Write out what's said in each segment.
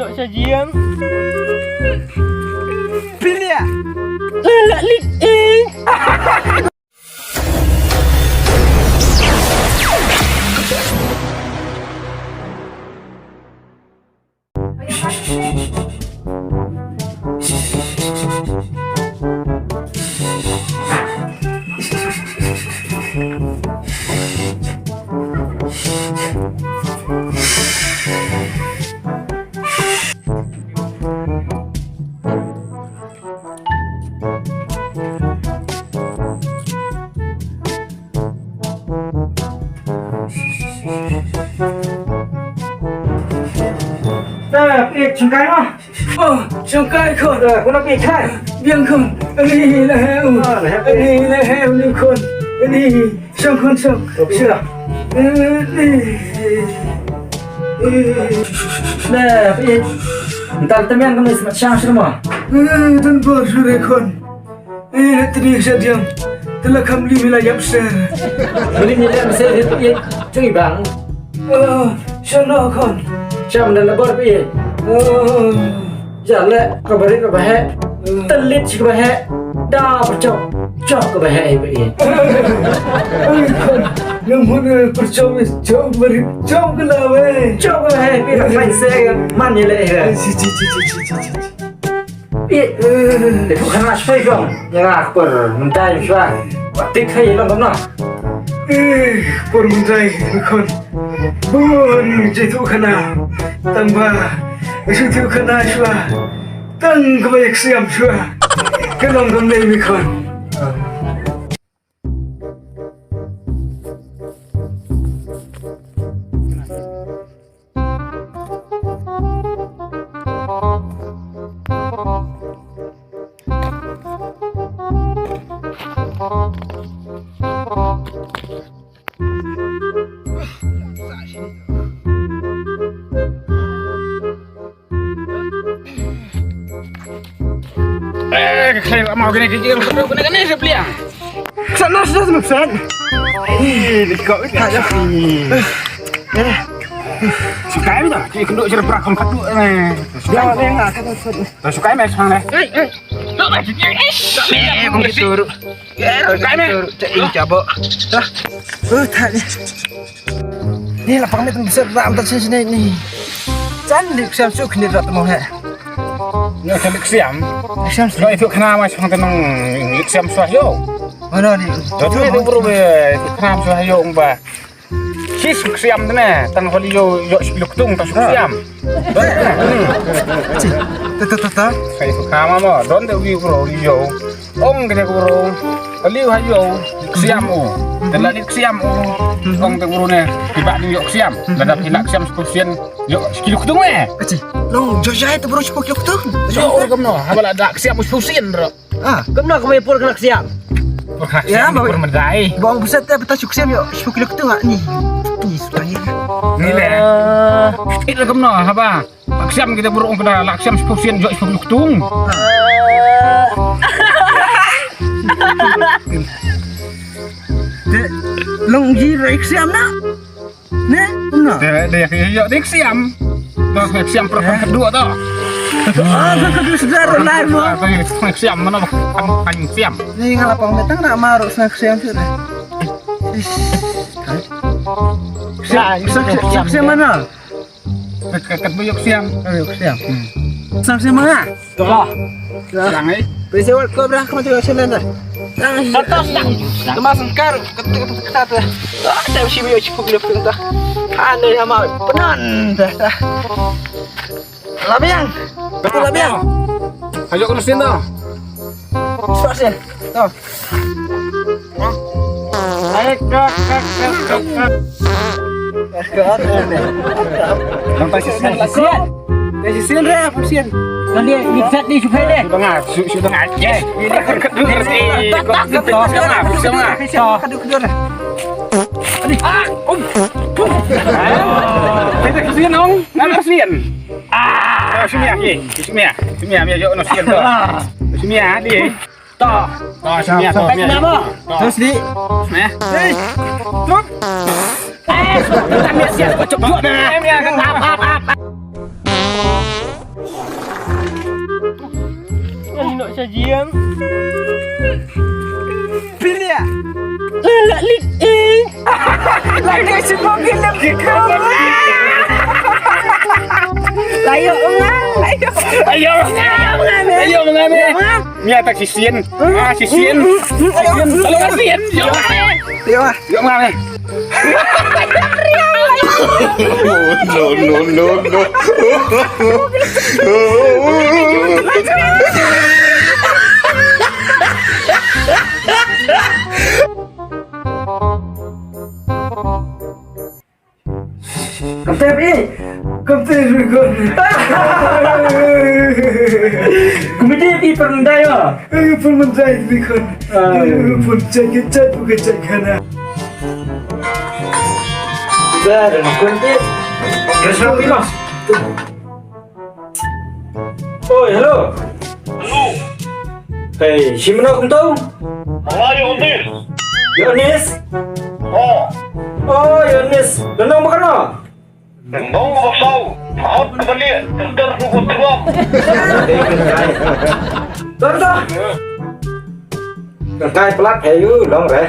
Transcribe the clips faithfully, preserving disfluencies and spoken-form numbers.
Tok sha jiang. Piliah. Lalak lit ing. Dah, eh, cengkai mah. Oh, cengkai khun. Dah, guna pi cengkai. Biang khun. Ani lah heu. Ah, lah heu. Ani lah heu ni khun. Ani, shong khun shong. Okey. Shong. Ani. Dah, eh. Entar temian kami semat shang semua. Eh, dan bor sure khun. Eh, la tni sha diam. Te la kham li mi la ïap ser. Beli ni lem ser hit hit. Chui bang. Oh, shano khun. Sham dan la bor pi. Oh. Ja le ka bari ka bahe. Telit shi ka bahe. Da perchok. Chok ka bahe pi. Ai khun. Nang mun perchok, chok bari, chok ka la we. Chok ka bahe pi la main se man ni le. Ai, chi, chi, chi. Ih, eh, tu khana shpai kong. Ïa nga kper mynta shwa. Wat tik hai long kumno. Eh, kper mynta khun. Bun je tu khana. Tang ba je tu khana shwa. Tang kaba ïa ksiam shwa. Ka long kam lei mi khun. Eh, ka khlaiñ la mau kane ka jingkynduh kane kane sa pliang. Sa nas nas nas. Eh, di kau ita. Eh. Sukai mi ta, ki kynduh sira brak kham khatu ne. Dia ne nga khatu. Sukai mi sang ne. Eh, eh. Sukai mi. Sukai mi. Sukai mi. Sukai mi. Oh, tak ni. Ni la pang met besar ram ta sini ni. Jan lik siam suk ni rat mo he. Ni kan lik siam. Lik siam suk. Itu kena mas pang tenang lik siam suah yo. Mana ni? Itu bro be itu kena suah yo ba. Sis lik siam tene tang holi yo yo lik tung ta suk siam. Ci, ta, ta, ta, ta. Sai su kama mo, don te wi bro, wi yo. Ong kene bro. Kali ha yo, ksiam u. Te la ni ksiam u. Ong te bro ne, tiba ni yo ksiam. Lada phi la ksiam sepuluh sen, yo sepuluh ktung eh. Ci, long jo jai te bro sepuluh ktung. Yo ong kam no, haba la da ksiam sepuluh sen ro. Ah, kam no kam por kena ksiam. Por kena ksiam, por medai. Bong buset te peta ksiam yo sepuluh ktung ni. Ni sutai. Ni le. It la kam no, haba. Laksiam kita burung kena laksiam sepuluh sen jok sepuluh ketung. Te long ji rai ksiam na. Ne? Na. Dia dia jok dia ksiam. Dah ksiam per kedua tu. Ah, kedua sudah lai mo. Ksiam mana kan kan ksiam. Ni ngalapang metang nak maruk sang ksiam sudah. Ksiam, ksiam, ksiam mana? Kat, kat, kat buyuk siam. Buyuk siam. Hmm. Sang siam manga. Tuh. Sang eh. Beri sewat kau berah kau tu silen dah. Sang. Satu sang. Kemas engkar. Ketuk ketuk ketuk tu. Ah, tak mesti buyuk cukup buyuk tu. Ane sama penan dah dah. Labiang. Betul labiang. Ayo kena sini dah. Spak sih. Tuh. Hai, kak, kak, kak, kak, kak. Kak, kak, kak. Nang pasi sian. Sian. Pasi sian re, pasi sian. Nanti di set di sukai deh. Sudah ngah, su-, sudah ngah. Yes. Ini kan kedua sih. Kok kedua sama, sama. Kedua, kedua. Aduh. Ah, um. Kita kesian dong. Nang kesian. Ah, sini ya, sini. Sini ya. Sini ya, biar jauh nasian tu. Sini ya, di. Toh. Toh, sini ya, toh. Sampai kenapa? Toh. Terus di. Sini ya. Hei. Tuh. Eh, kita ambil siap kocok juga dah. Ap, ap, ap. Jiang. Pilia. La la lit ing. La lit si pagi lem ki kau. Layo ngan. Ayo ngan. Ayo ngan. Ayo ngan. Ni atak sisien. Ah, sisien. Sisien. Kalau sisien. Yo. Yo. Yo ngan. No, no, no, no. Kaptep i. Kaptep i kon. Kumiti i permendai ma. Eh, permendai i kon. Ah. Eh, pun cek cek bukan cek kana. Dah, dah, kunti. Terus apa mas? Oi, hello. Hello. Hei, shi mano kumto? Hala Yonis. Yonis? Oh. Oh, Yonis. Dang nong ba kano? Dang nong ba saw. Hot ka bani. Ter ter ko tuam. Ter ter. Ka kai plat he yu long re.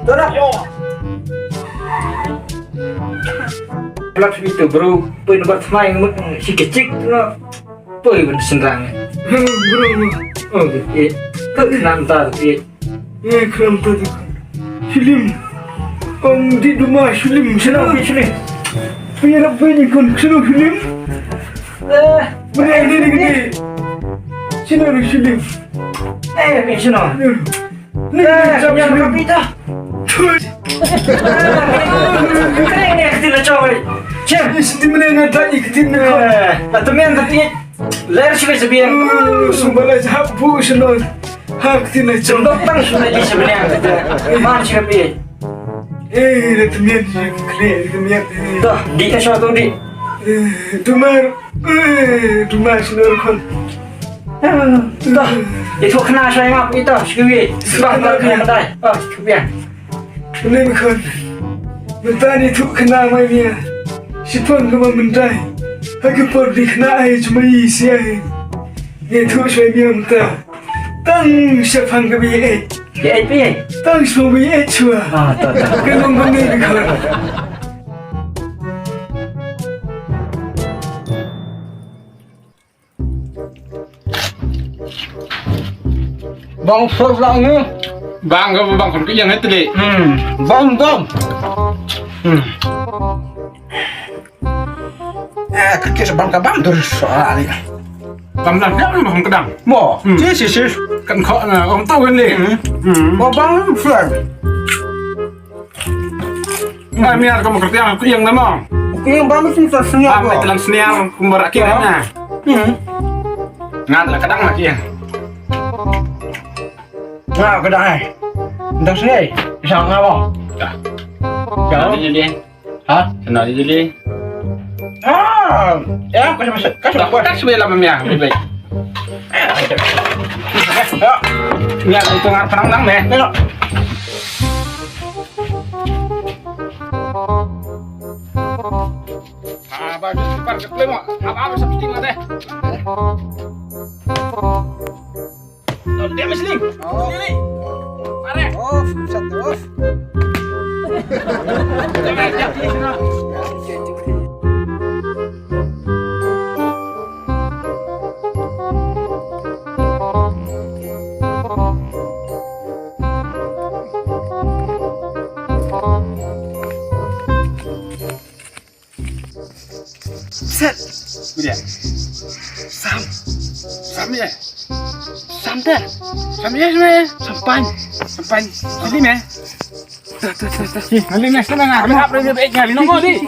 Tara. Plat itu bro. Poi number tmai ngut si kecik tu. Poi ben senrang. Bro. Oh, ye. Kak nam ta ye. Ye kram ta tu. Shilem. Ong di duma shilem. Shilem shilem. Pia rap ni kun shilem shilem. Eh, bro, ni ni ni. Shilem shilem. Eh, ni shilem. Ni, eh, ni, yang ni, kopi dah. Tut. Kering ni, kecil lah, coy. Cem. Ni, siti mana yang ada, eh, kecil ni, kau. Eh, atau main tapi ler sih biasa biar. Uh, sumbala jahap bu, senol. Ha, kecil ni, coy. Sendok tang sudah di sebenarnya. Man sih biar. Eh, dah temian je, kena, dah temian. Dah, di, eh, suatu di. Eh, dumar. Eh, dumar, senol, kau. Dah. Itu kena saya ngap itu, sekali. Sebab tak kena dah. Ah, sekali. Lim khun. Mynta ni tu kena mai nia. Shipon kama myntai. Hagi por di kena ai cuma i siai. Ni tu shwai nia mynta. Tang shapang ka bi ai. Bi ai bi ai. Tang shapang bi ai chua. Ah, tak tak. Kena mani di khun. Bang sur lang ni. Bang ka bang kun kiyang itli. Hmm. Bang bang. Hmm. Eh, kaki sebang ka bang terus soal ni. Kam dah dah bang kedang. Mo. Hmm. Si si si. Kan kok na om tahu ni. Hmm. Hmm. Mo bang sur. Ngai miar ka mo kertiang ku ïeng na mo. Ku ïeng ba mesti sa senior. Ba mai telan senior ku mo rakin na. Hmm. Ngan la kadang la ïeng. Nga kadang ai. Ndak senior. Sa nga mo. Dah. Dah. Ini dia. Ha? Sana dia dia. Ah, ya, aku sama, aku sama. Tak suwe lah memia, lebih baik. Ya. Ni aku tengah perang nang deh. Ya. Ah, baju separ ke kelima. Apa-apa seperti mana deh. Dia mesti. Oh. Sini. Mari. Off, satu off. Jangan jatuh sana. Set. Udah. Sam. Sam ya. Sam dah. Sam ya, Sam ya. Sampan. Sampan. Sini meh. Dah, dah, dah, dah. Sini, nanti meh, sana ngah. Kami hap, kami hap, eh, kami nongol di.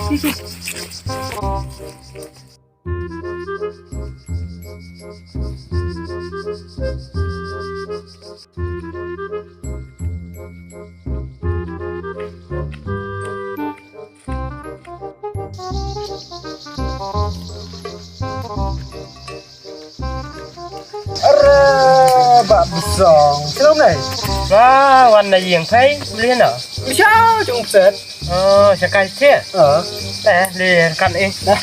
Ara ba bsong. Shalom nai. Ba wan na ïing phai mlien na. Sha jong set. Oh, sha kai che. Ah. Eh, le kan eh. Dah.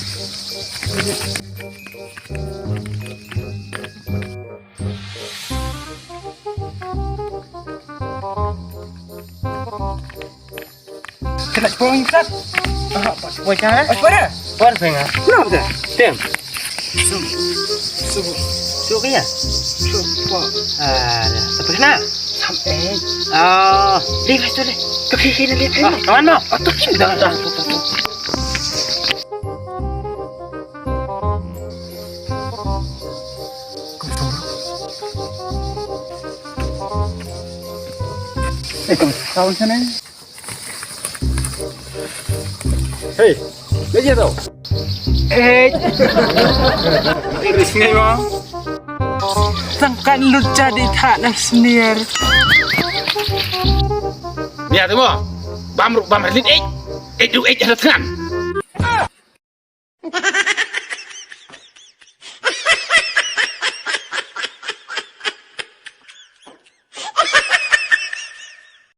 Kong sat. Ah, por por cara. Por por. Por senga. No da. Tem. Su. Su. Su kaya. Su. Por. Ah, apa kena? Sam eh. Ah, live tu le. Kaki kena live. Ah, kawan no. Atau sini dah dah. Eh, kau tahu sana? Hey, lagi tau. Eh, English ngai ma. Tang kan lut jadi tak nak senior. Ni ada mo. Bam ruk bam lit eh. Eh du eh ada tangan.